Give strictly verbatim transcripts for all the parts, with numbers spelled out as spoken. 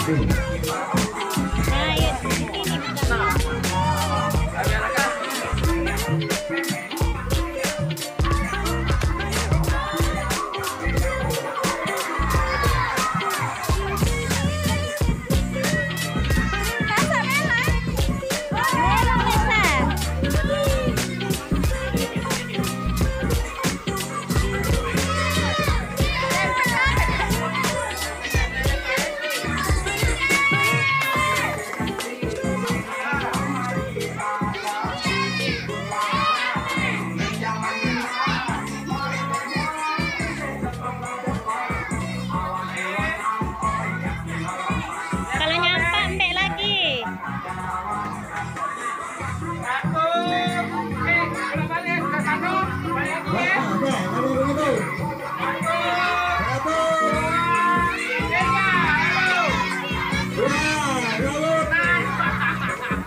Nah, ya, di sini. Kalau nyampak, embek lagi.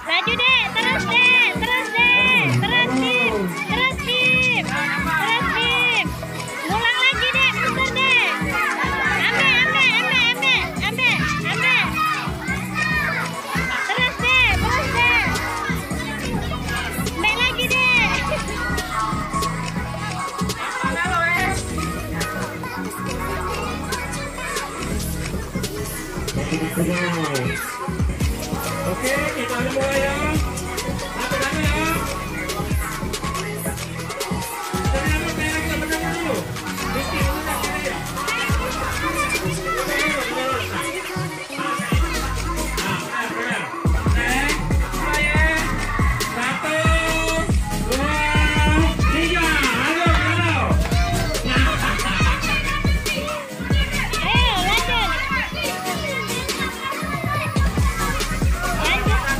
Laju, Dek, terus, Dek, terus, Dek, terus, Bib, terus, Bib, terus, Bib. Ngulang lagi, Dek, muter, Dek. Ambek, ambek, ambek, ambek, ambek, ambek. Terus, Dek, terus, Dek. Ambek lagi, Dek. Oke, kita ada bola ya. Satu-satu ya. Kita nyampe merah, kita bener dulu. Rizky, kamu tak kira ya? Nah, nah, nah. Nah, mulai ya. Satu, dua, tiga. Ayo, ayo. Ayo, lanjut. Lanjut.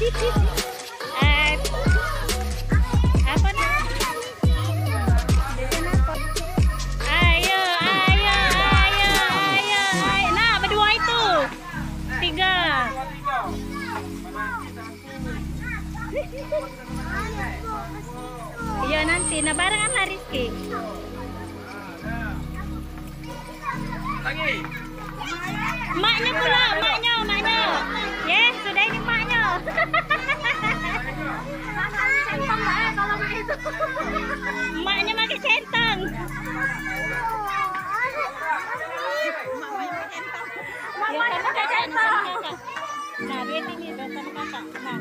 Eh, apa nih? Ayo, ayo, ayo, ayo. Nah, berdua itu. Tiga. Iya, nanti. Nah, barengan lah, Rizky. Lagi. Emaknya pula, emaknya, emaknya. Ye, sudah ini emaknya. Emaknya pakai centang. Emaknya pakai centang. Nah, dia sini, dah sama kakak. Nah.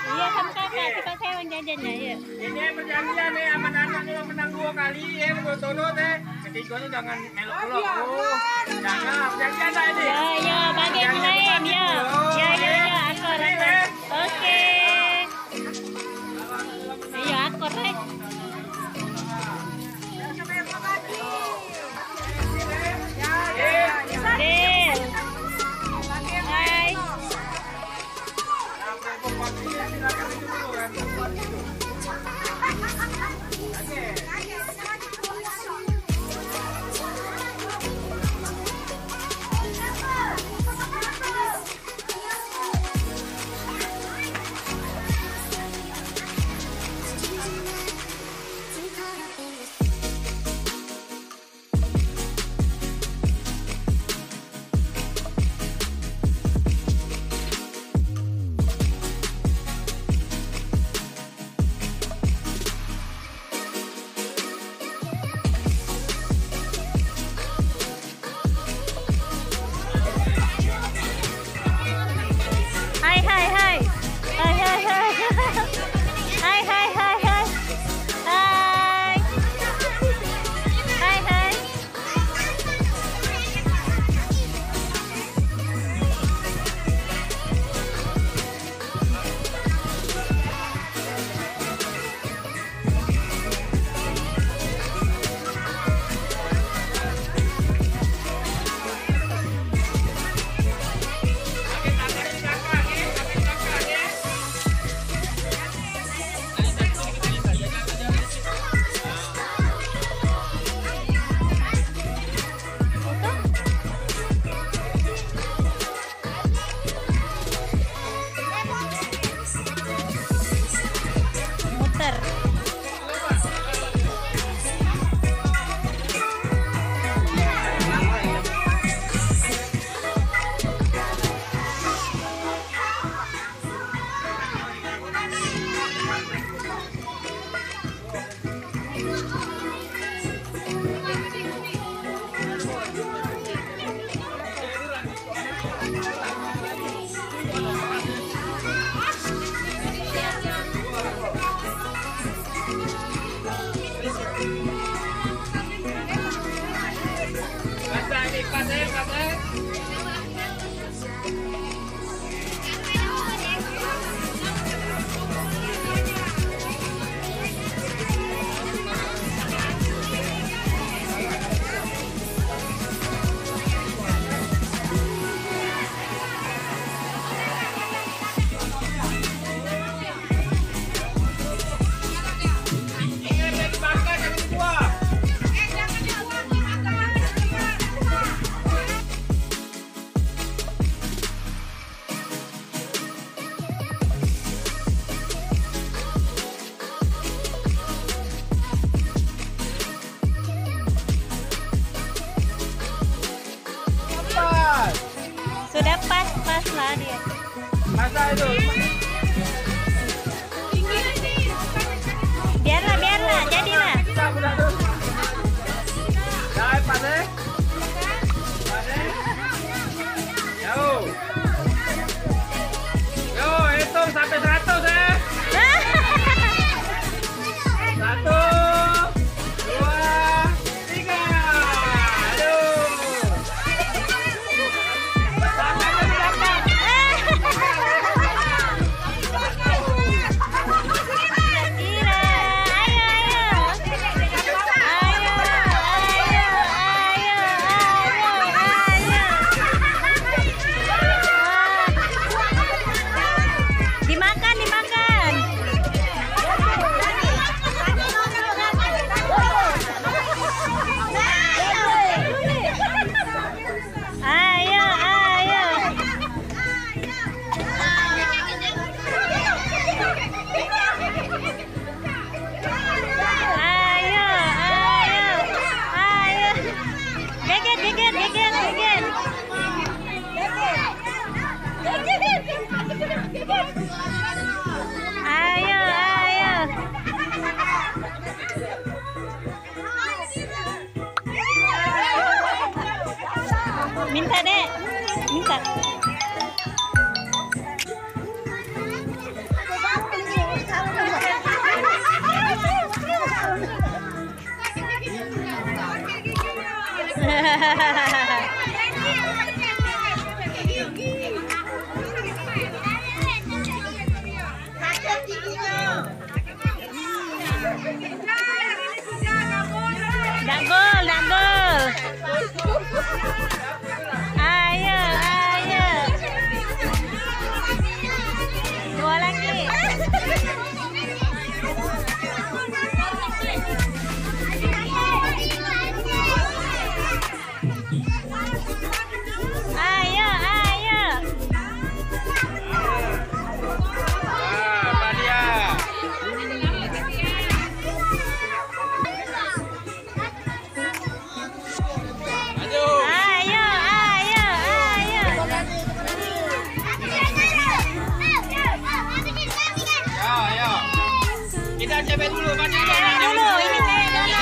Iya, sama kakak. Cepat saya uang jajannya, iya. Ini perjanjian nih, sama anak kalau menang dua kali, ya, menurut Tono teh. Ketiga tuh jangan melok pulang. Oh, jangan. Perjanjian dah ini. Ya, ya, bagi yang lain, ya. Ya, ya, ya, akur, akur. Oke. Iya, akur, eh. Deal. Hai. Hai, hai, hai. Hai, hai, hai. Hai, hai, hai, hai. Hai. Hai, hai. Muter. Pas. Sudah pas, pas lah dia. Masa itu? Biarlah, biarlah, jadilah. Dah, pas, eh? Pas, eh? Yo. Yo, hitung sampai seratus, eh. Satu, dua, tiga. Aduh. Tangannya didapat. Dak gol, dak gol. Ayo, ayo. Dua lagi. Ayo, ayo. Ayo, ayo, ayo. Ayo, ayo. Kita cewek dulu, Pak. Cewek dulu, ini cewek dulu.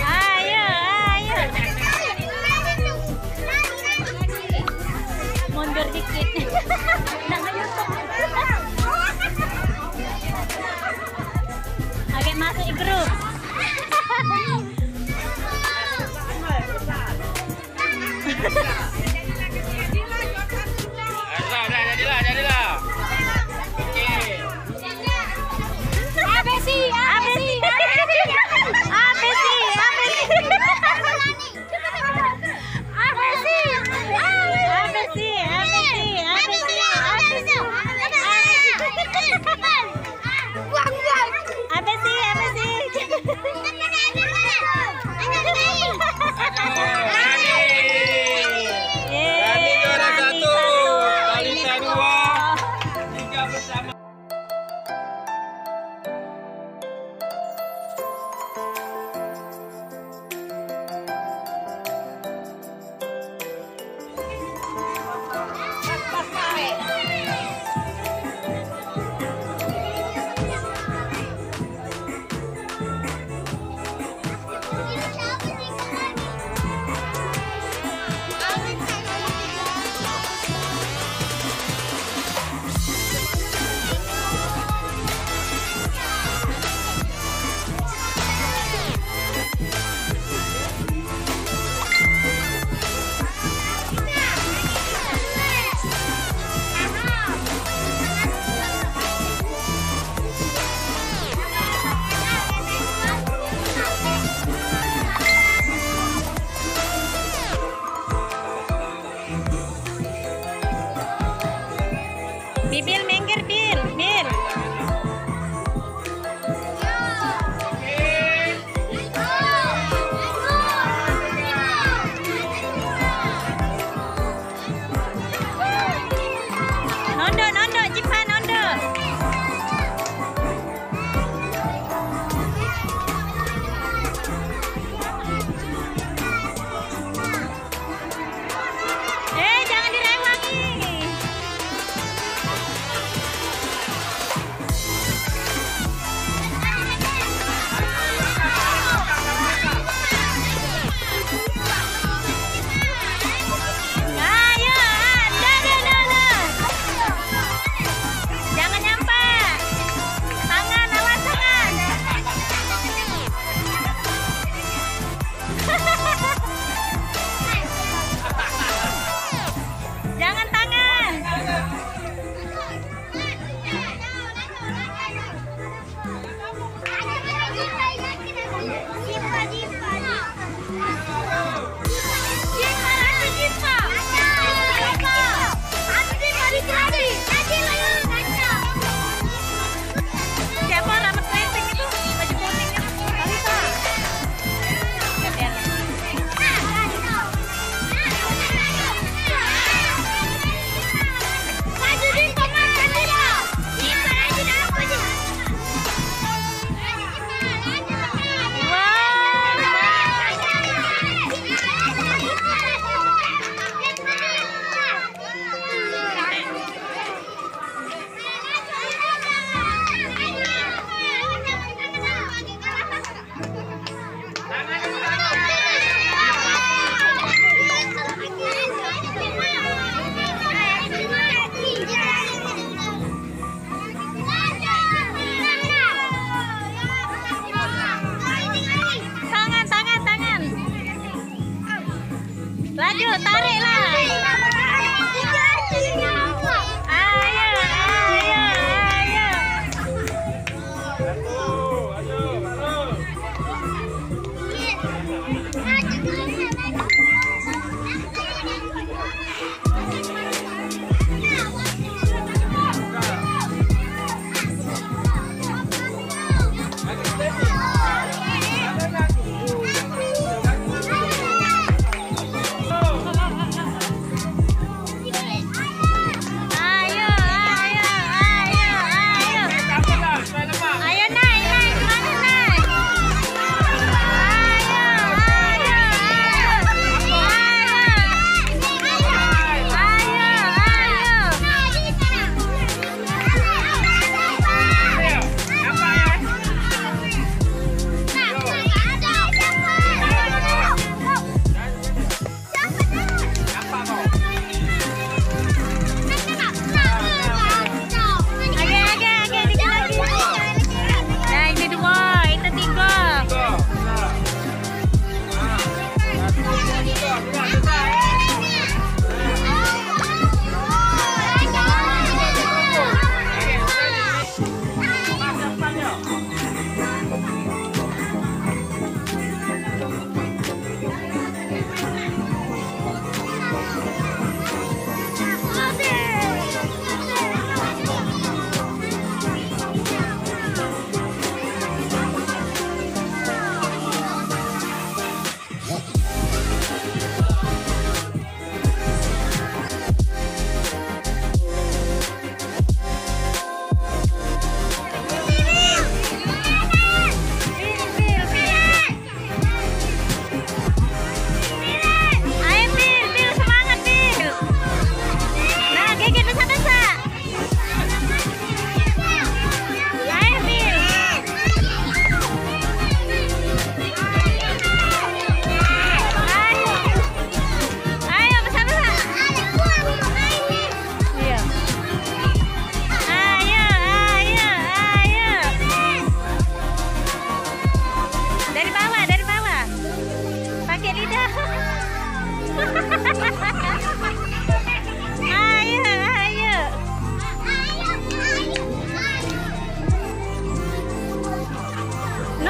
Ayo, ayo. Mundur dikit. Agak masuk grup. Jadilah, jadilah, jadilah. Oke. A B C, A B C, A B C. A B C, A B C. A B C, A B C, A B C, A B C. Buang, buang. A B C, A B C.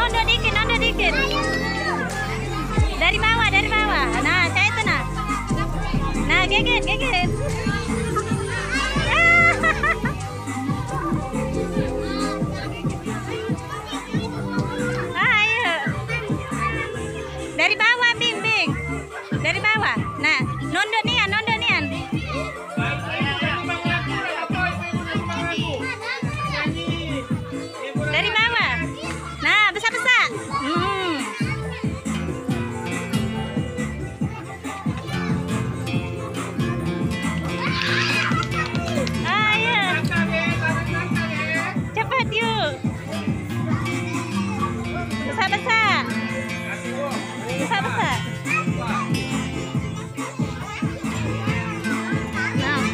Nunduk dikit, nunduk dikit. Dari bawah, dari bawah. Nah, cak itu nah. Nah, geget, geget. Ayo. Dari bawah, Bing, Bing. Dari bawah. Nah, nunduk nian, nunduk nian. Dari bawah. Nah, besak-besak. Hmm. Ayo. Cepat, yuk. Besak-besak. Besak-besak. Nah.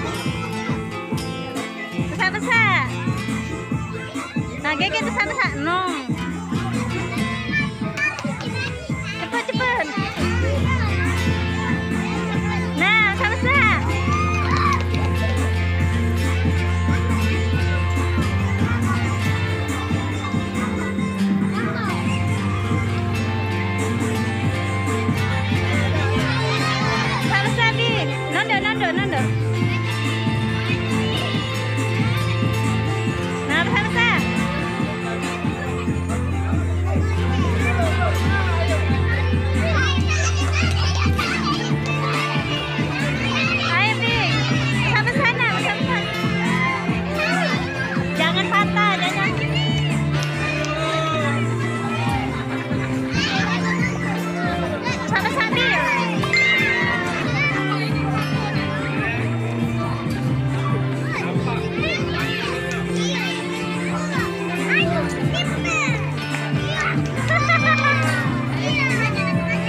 Besak-besak. Nah, geget besak-besak. No. Cepet, cepet. Nah, besak-besak. Besak-besak, Bi. Nunduk, nunduk, nunduk. Nah, besak-besak. Ayo, Bi. Besak-besak, nak, besak-besak. Jangan patah, jangan. Sama-sama.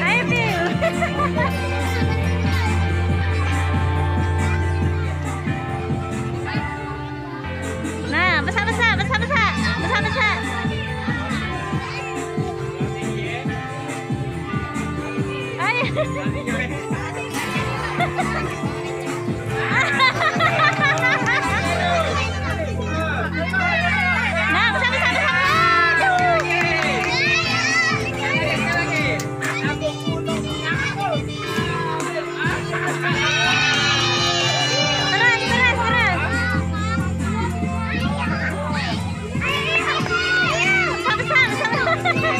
Ayo, Bil. Nah, besak-besak, besak-besak, besak-besak. Ayo. Nah, besak-besak, besak-besak. Terus, terus, terus. Besar, besar, besar.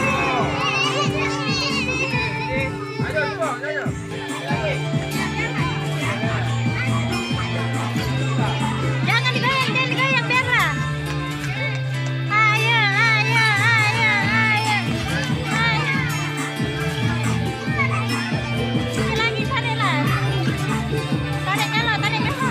Jangan digoyang, jangan digoyang, biarlah. Ayo, ayo, ayo, ayo. Ayo. Tarik lagi, tarik lah. Tarik nyala, tarik nyala.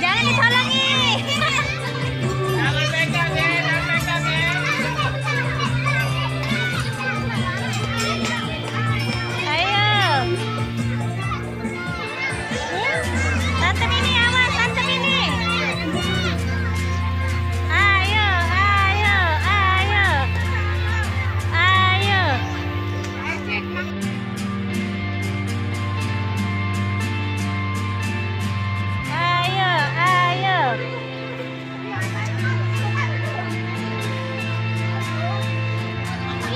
Jangan ditolongi. Jangan pegang, ya, jangan pegang, ya. Ayo. Tante Mini, awas, Tante Mini. Ayo, ayo, ayo. Ayo. Ayo, ayo.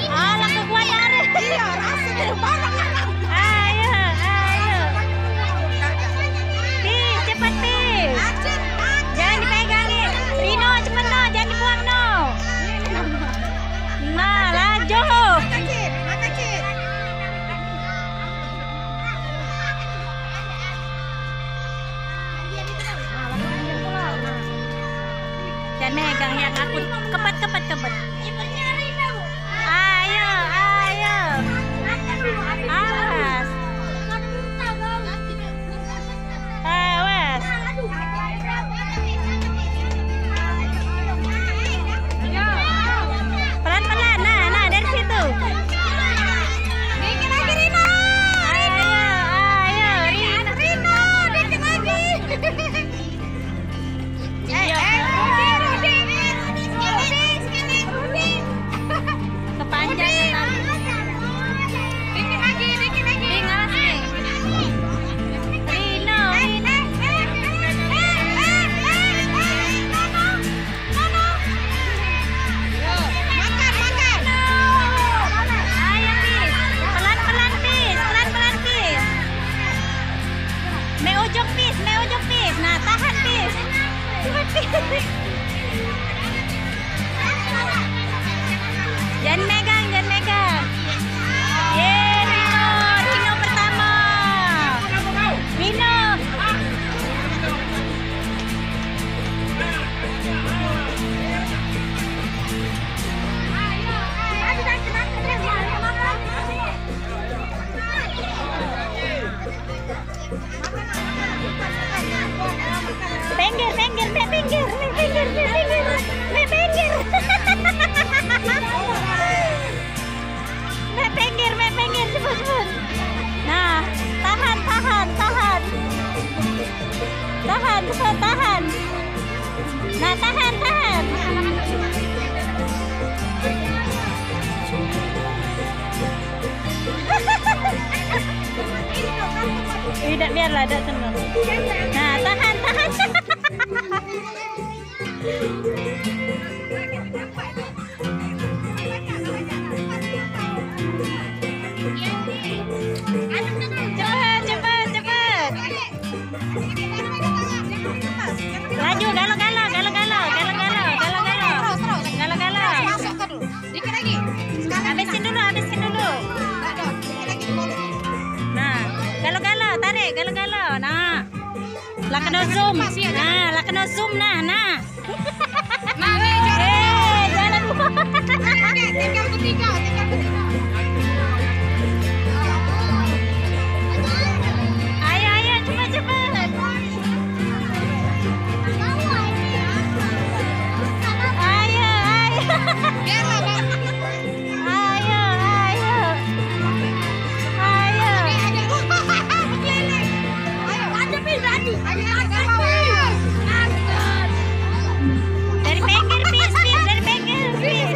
Alah, kekuatan. Iya, rasanya barang. Ayo, ayo. Pis, cepet, Pis. Jangan dipegangin. Rino, cepet, no. Jangan dibuang, no. Nah, laju. Jangan megang yang aku. Kepet, kepet, kepet. Ayo, ayo. Awas. Awas. Pelan-pelan, nah, nah, dari situ. Dikit lagi, Rino. Ayo, ayo, Rino. Rino, dikit lagi. Iya. Eh, eh, Rudi, Rudi, Rudi, Rudi, Rudi. Kepanjangan tadi. Dikit lagi, dikit lagi. Ding, awas, Ding. Rino, Rino. Ayo, Pis. Pelan-pelan, Pis. Pelan-pelan, Pis. Mek ujung, Pis. Mek ujung, Pis. Nah, tahan, Pis. Cepet, Pis. Jangan megang, jangan megang. Ye, Rino, Rino pertama. Rino. Pinggir, pinggir, mek pinggir, mek pinggir, mek pinggir, mek pinggir. Mek pinggir, mek pinggir, cepet, cepet. Nah, tahan, tahan, tahan. Tahan, cepet, tahan. Nah, tahan, tahan. Tidak, biarlah, tidak tenang. Nah, tahan, tahan. Cepet, cepet, cepet. Laju, galo, galo, galo, galo, galo, galo, galo, galo. Terus, terus. Galo, galo. Masuk ke dulu. Dikit lagi. Sekali lagi. Habisin dulu, habisin dulu. Enggak, Don. Dikit lagi. Nah, galo, galo, tarik, galo, galo. Nah. Lah kena zoom. Nah, lah kena zoom, nah, nah. Nah, nih, jalan. Eh, jalan. Nah, nih, tinggal bertiga, tinggal bertiga. Ayo, ayo, cepet, cepet. Ayo, ayo. Biarlah, Bang. Ayo, ayo. Ayo. Dari pinggir, Pis, Pis, dari pinggir, Pis.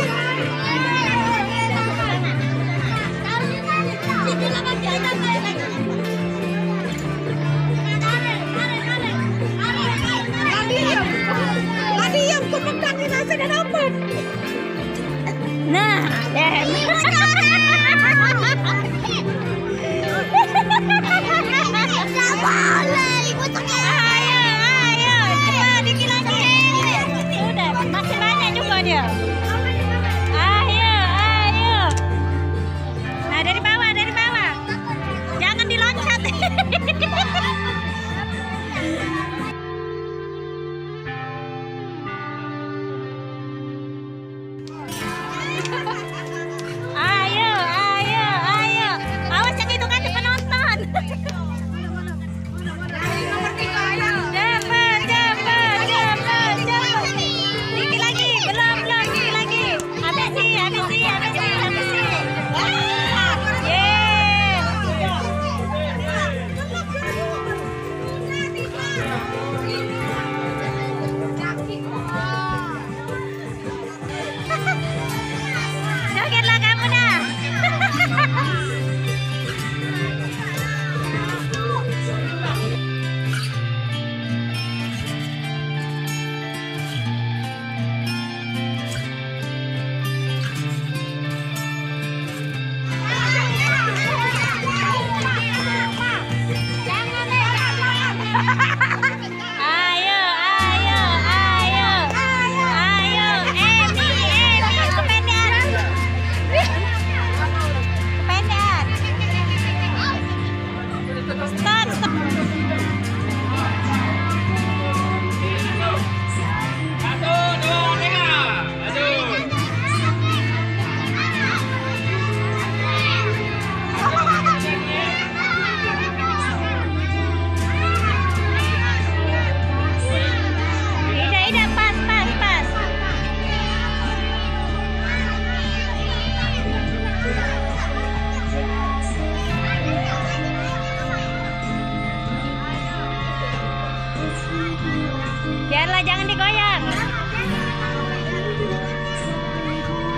Jangan digoyang.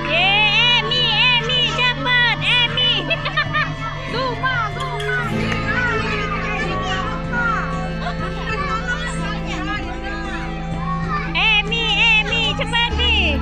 Ye, Emi, Emi, cepet, Emi. Zuma, Zuma. Emi, Emi, cepet, Mi.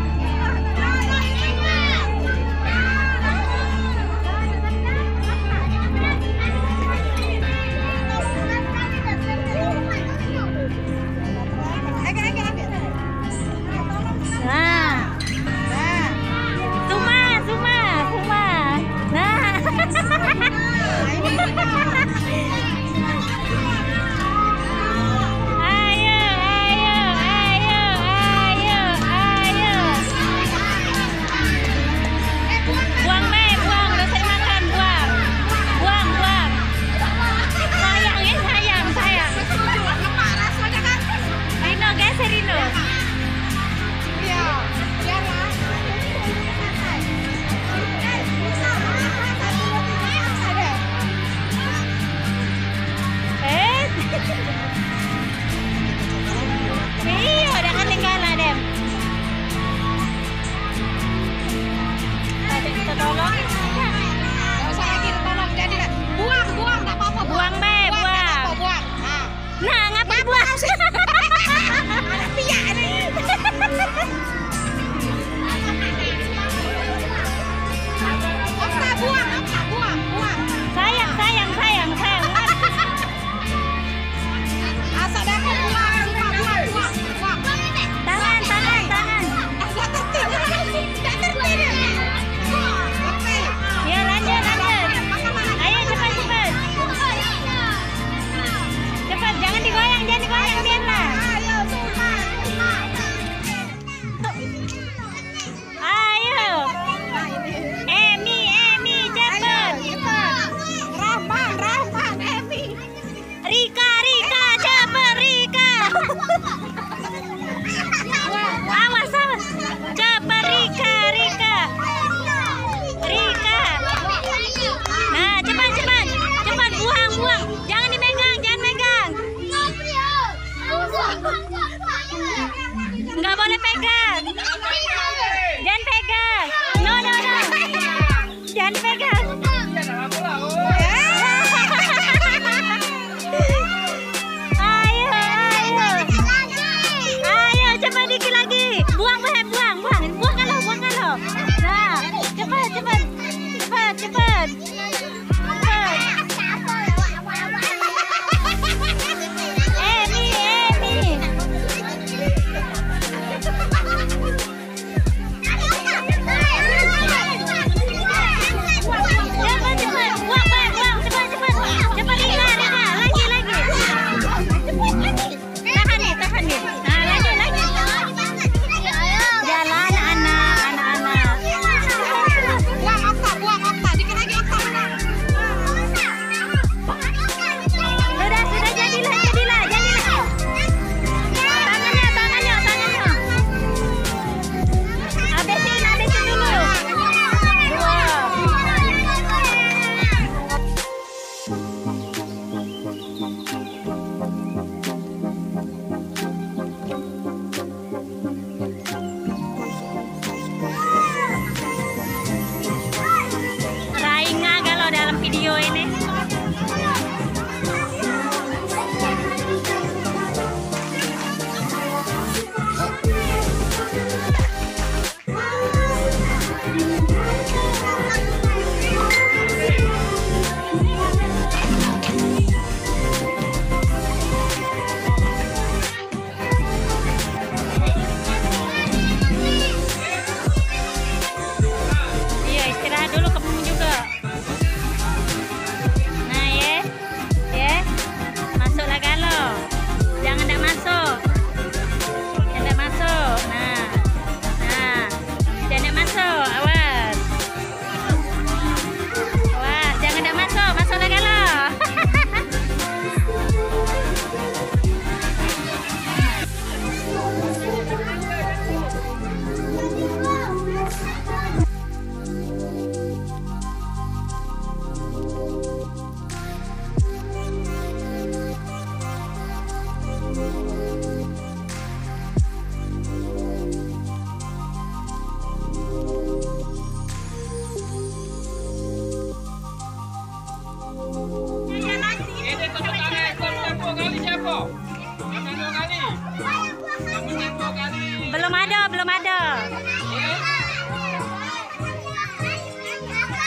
Belum ada, belum ada.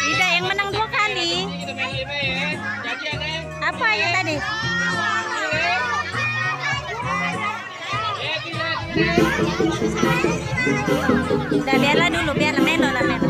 Ida yang menang dua kali. Apa yang tadi? Dah, biarlah dulu, biarlah, melo lah, melo.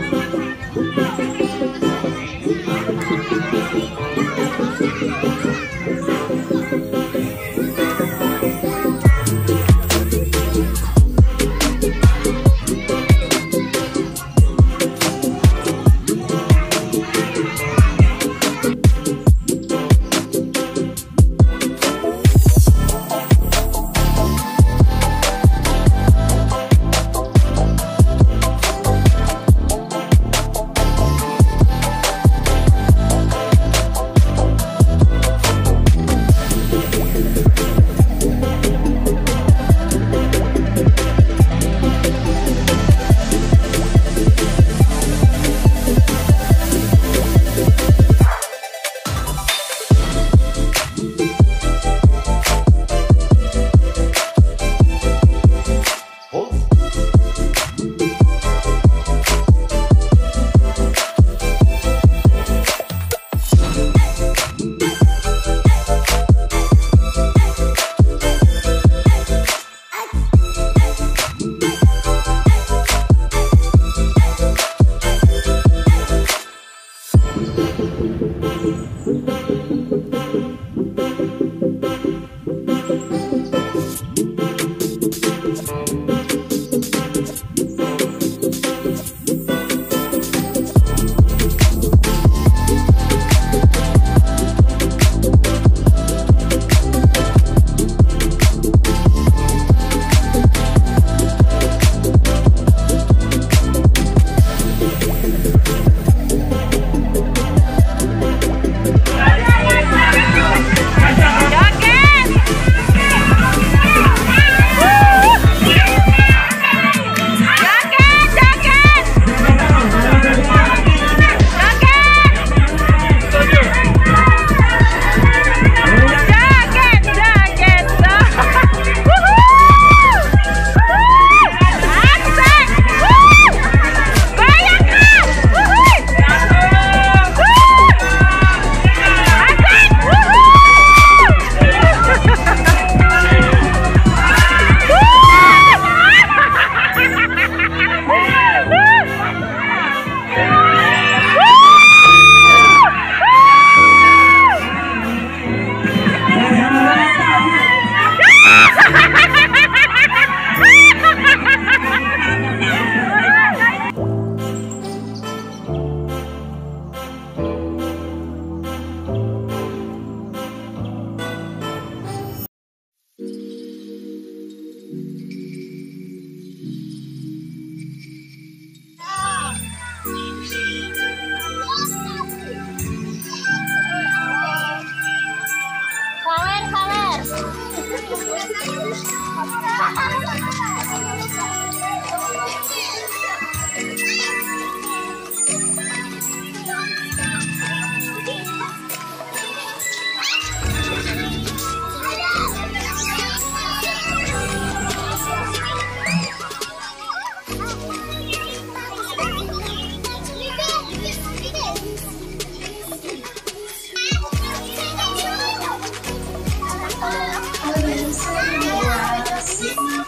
Sawer,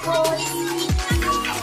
sawer.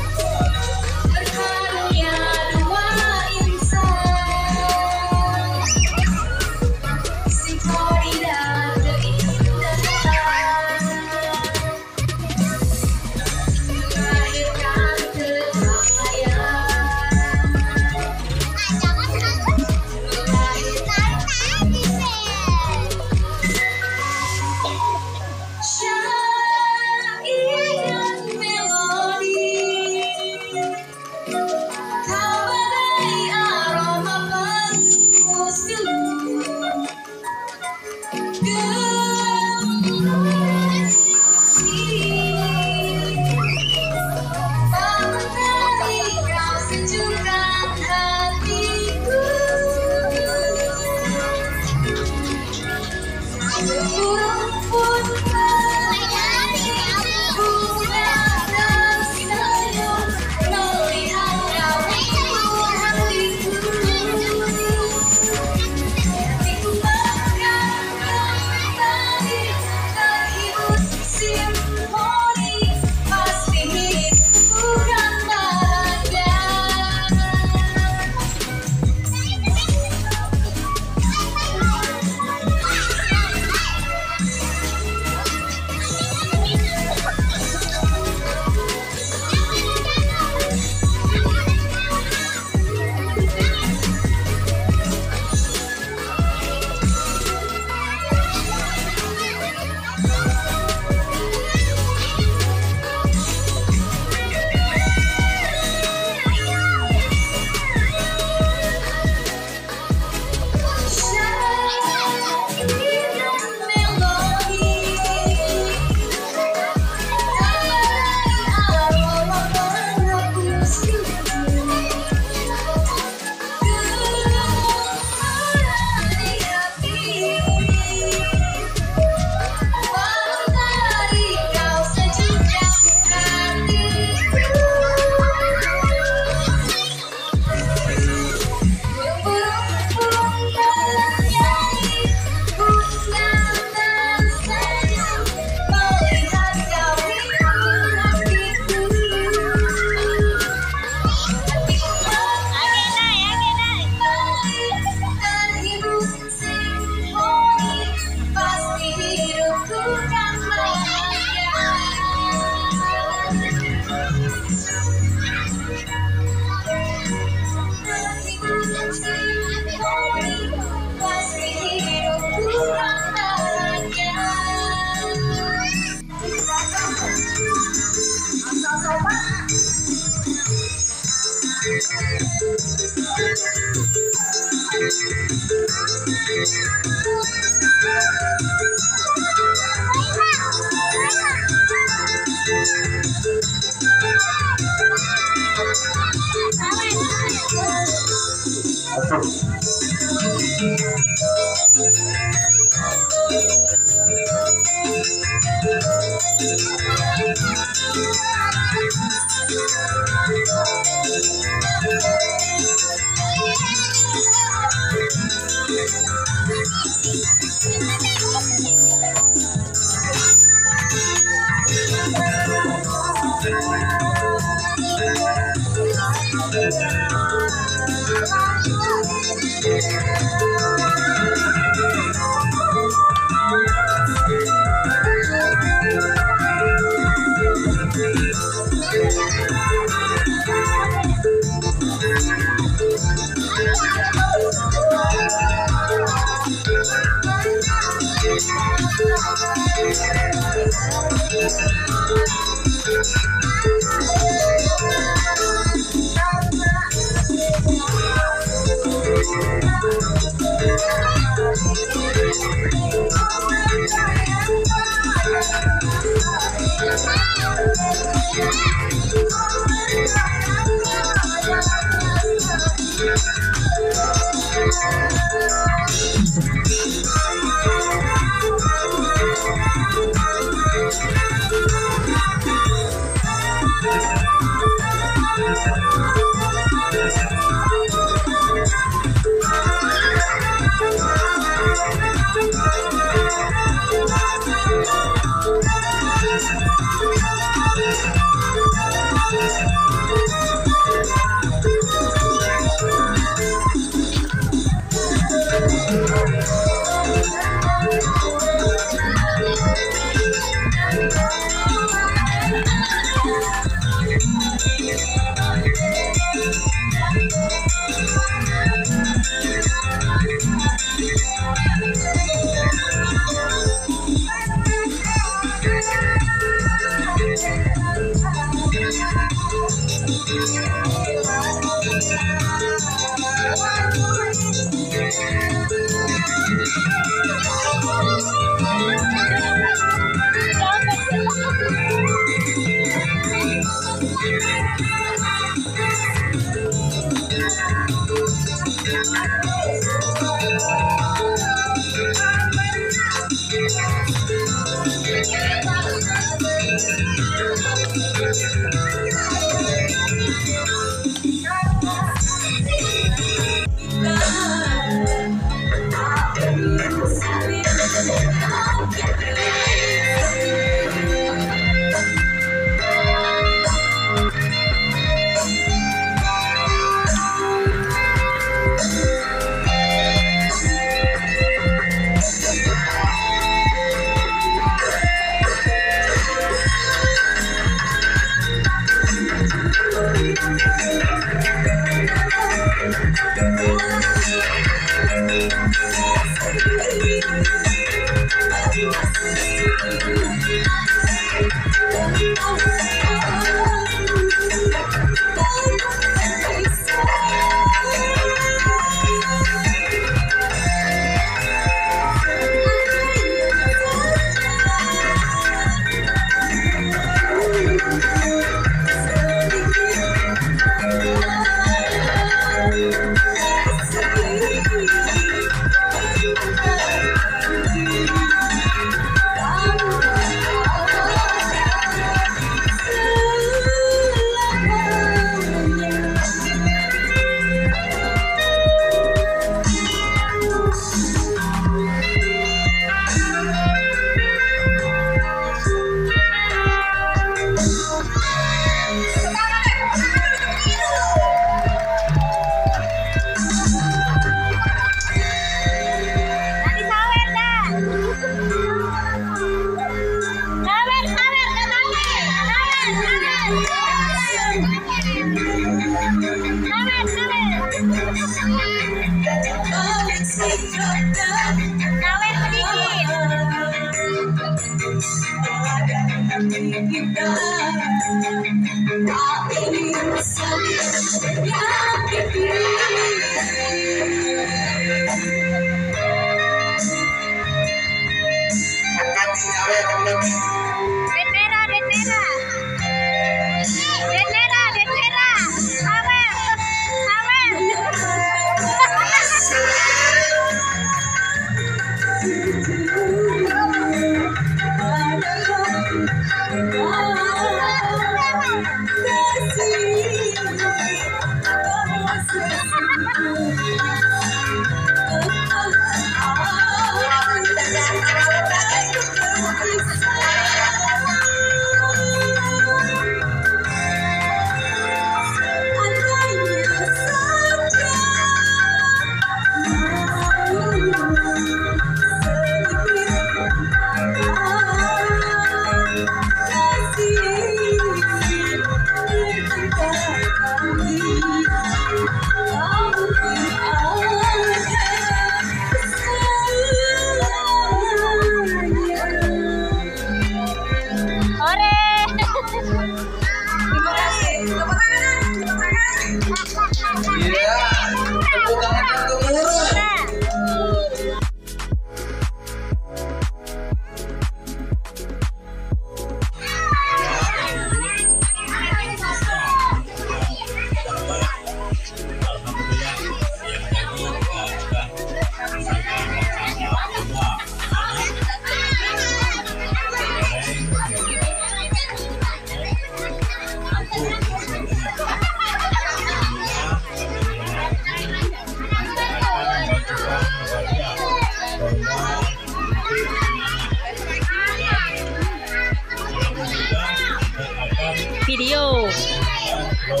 Ngeli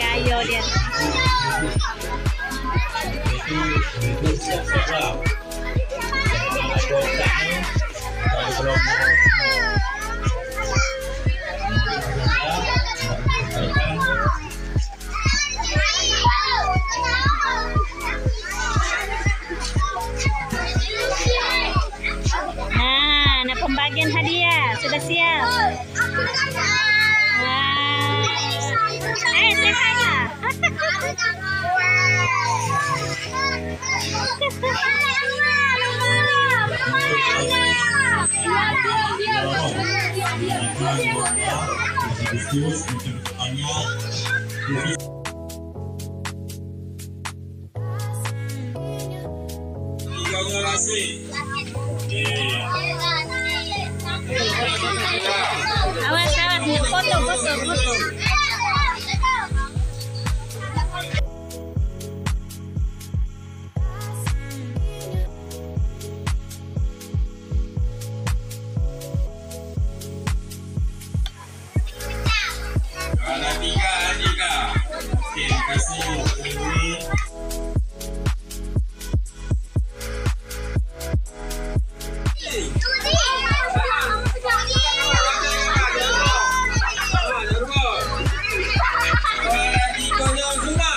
ayo dia. Nah, nak pembagian hadiah sudah siap. Wah. Eh, say hi lah. Awas, awas, foto, foto, foto. Juara tiga, Andika. Oke, makasih. Juara tiga, Zuma.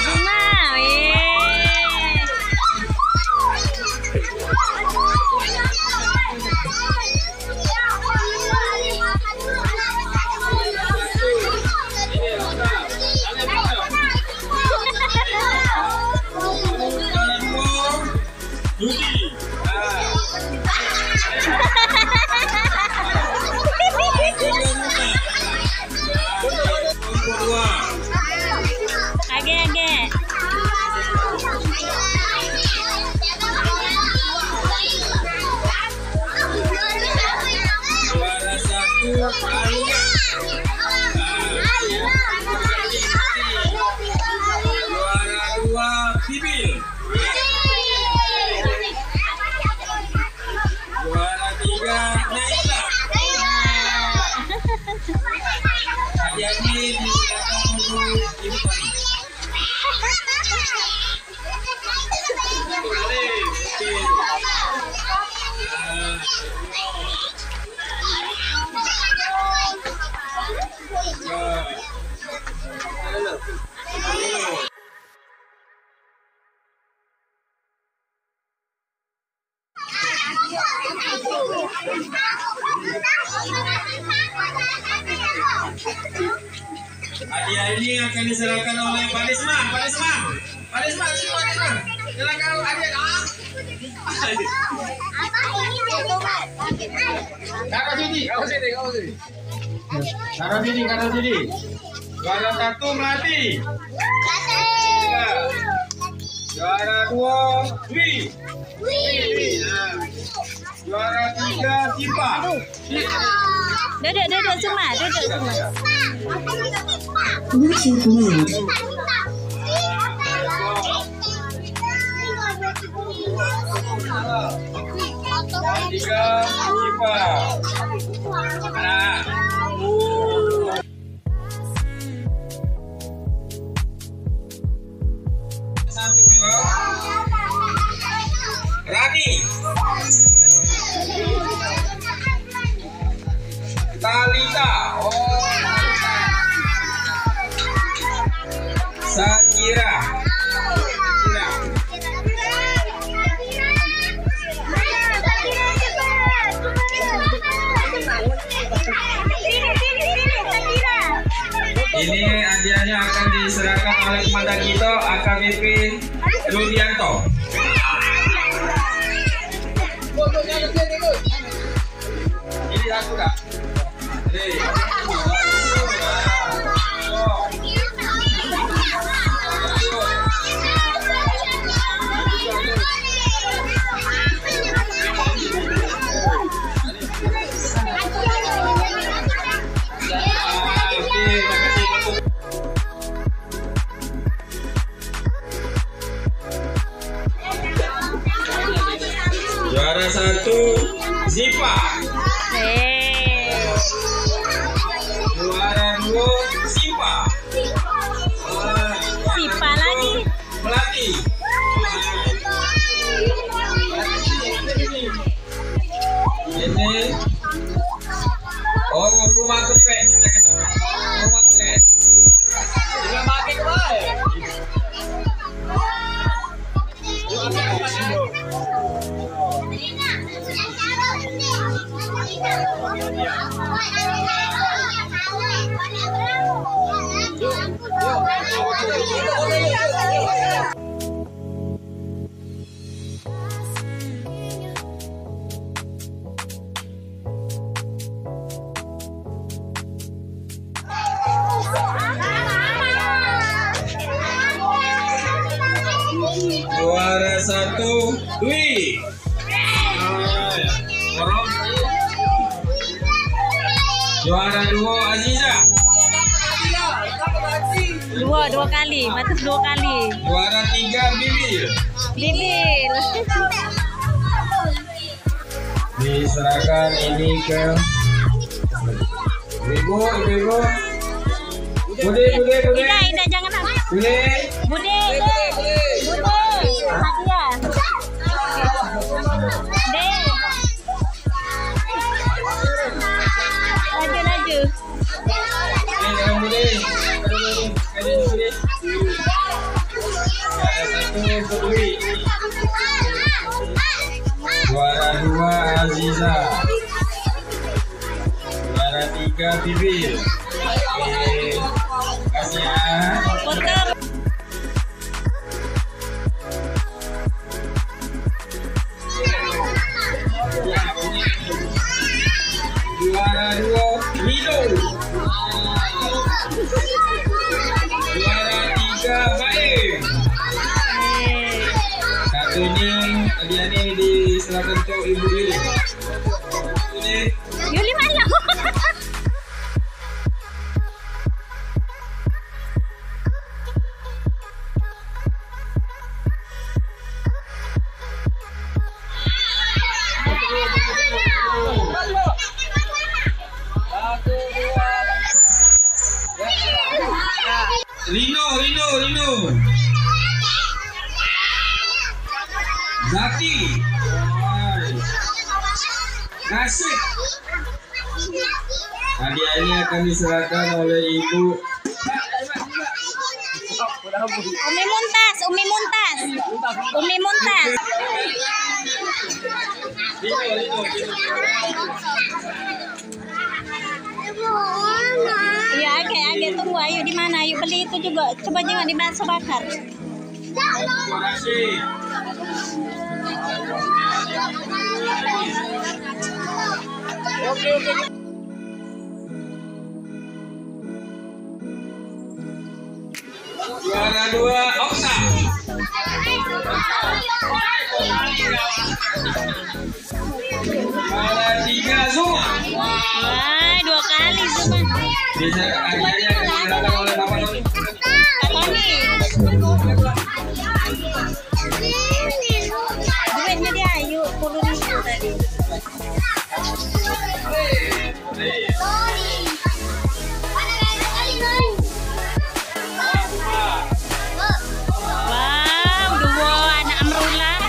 Zuma, weh. Juara dua, Dudi. Age, age. Juara satu, Alia. Juara dua, Bibil. Juara tiga, Naila. Hadiah ni diserahkan untuk Ibu Tani. Hadiah ini akan diserahkan oleh Pak Desma, Pak Desma. Pak Desma, sini Pak Desma. Silakan hadiah. Ah. Taruh sini. Taruh sini, taruh sini. Taruh sini, taruh sini. Juara satu, Melati. Juara dua, Dwi. Juara tiga, Sipa. Duduk, duduk semua, duduk semua. Tiga, Sipa. Nah. Rani. Talita. Oh. Sakira. Sakira. Ini hadiahnya akan diserahkan oleh komandan kita, A K B P Rudianto. Ini aku dah. Juara satu, Zipa. Eh. Sipa lagi. Melati. Ini. Oh, rumah kepeng. Rumah kepeng. Rumah kepeng. Juara satu, Dwi. Juara dua, Aziza. Dua, dua kali, batas dua kali. Juara tiga, Bibil. Bibil. Diserahkan ini ke ibu, ibu, ibu. Bude, bude, bude. Ida, Ida, jangan. Bude. Bude, Ida. Bude. Hadiah. Dek. Laju, laju. Juara dua, Aziza. Juara tiga, Bibil. Oke, kasih ya. Juara dua, Milo. Juara tiga, Baim. Satunya, hadiah ni diserahkan ke Ibu Yuli. Ini. Yuli mana? Rino, Rino, Rino. Zaki. Nasib. Hadiah ini akan diserahkan oleh Ibu. Umi Muntas, Umi Muntas. Umi Muntas. Iya, agek, agek tunggu. Ayo, di mana? Ayo beli itu juga. Coba jengok di bakso bakar. Juara dua, Okta. Juara tiga, Zuma. Wah, dua kali Zuma. Bisa, akhirnya diserahkan oleh Bapak Tony. Pak Tony. Duitnya dia, yuk, sepuluh ribu tadi. Wow, dua anak Amrullah.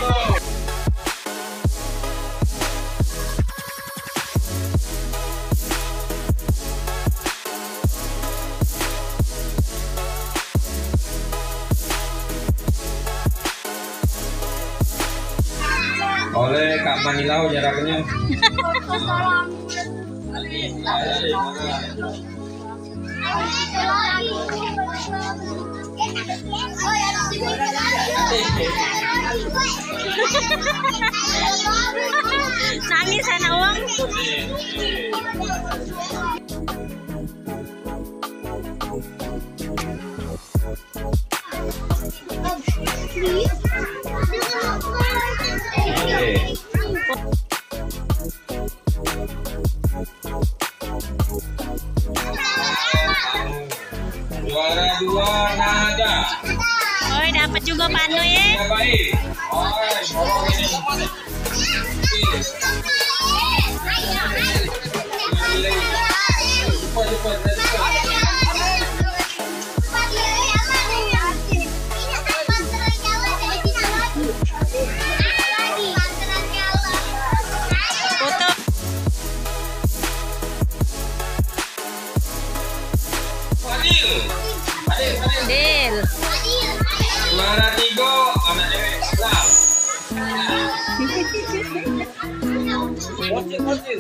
Oleh Kak Manilau jaraknya. Nangis anak wong. Juara dua, Nada. Oi, dapat juga Pak Nui, eh. Ya, baik. Oi, tolong ini. Cepat, cepat, cepat. Juara tiga, anak cewek. Nah. Bocil, bocil.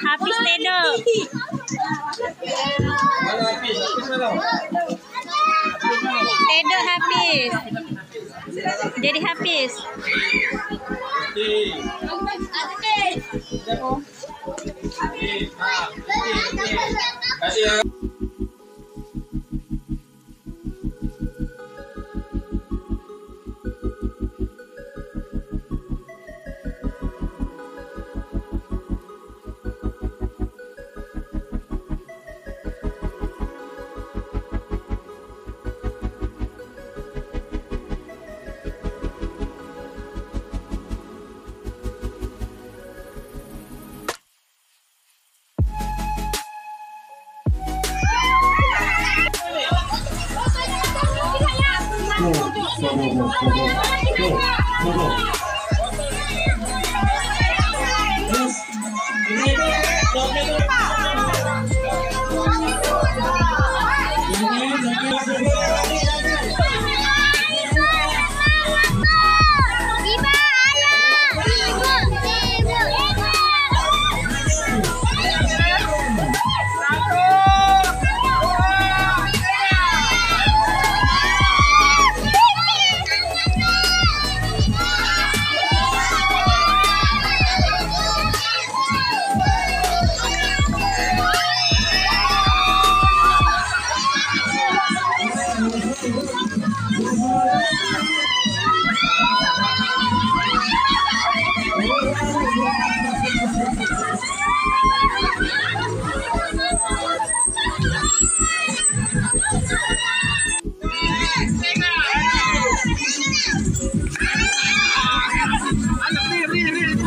Habis tedok. Tedok habis. Jadi habis.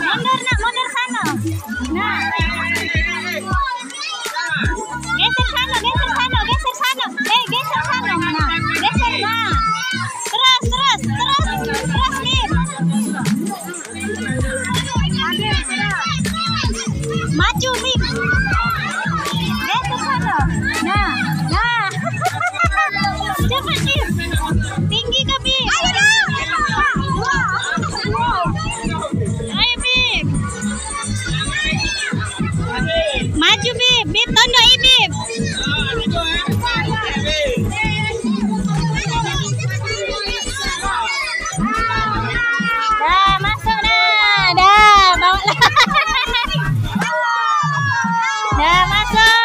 Mundur, nak, mundur sano. Nah. Geser sano, geser sano, geser sano. Eh, geser sano. Nah, geser, nah. Terus, terus, terus. Terus, Bim. Maju, Bim. Geser sano. Nah, nah. Cepet, Bim. Tinggi ke, Bim? Ayo, Bim. Maju, Bim. Bim, tunduk, Bim. Dah, masuk dah. Dah, bawa lah. Dah, masuk.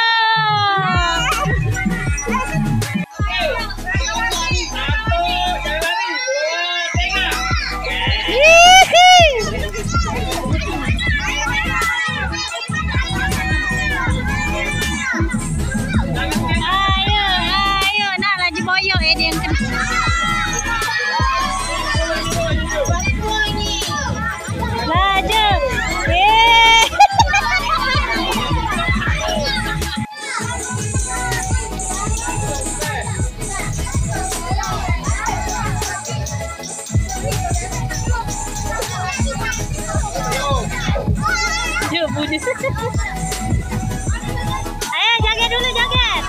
Ayo, ayo, nak laju boyok ya dia. Laju. Eh. Ayo, joget dulu, joget.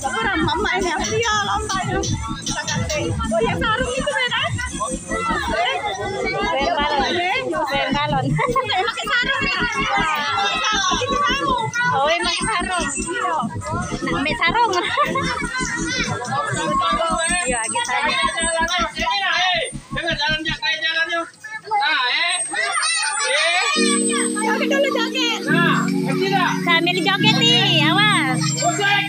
Orang mama ini apa dia lomba ini? Goyang sarung itu beda. Goyang balon. Goyang balon. Pakai sarung. Oh, pakai sarung. Nak ambil sarung. Iya, kita. Dengar jalan, jak, kayak jalannya. Nah, eh. Eh. Joget dulu, joget. Nah, ngerti tak? Sambil joget nih, awas. Musik.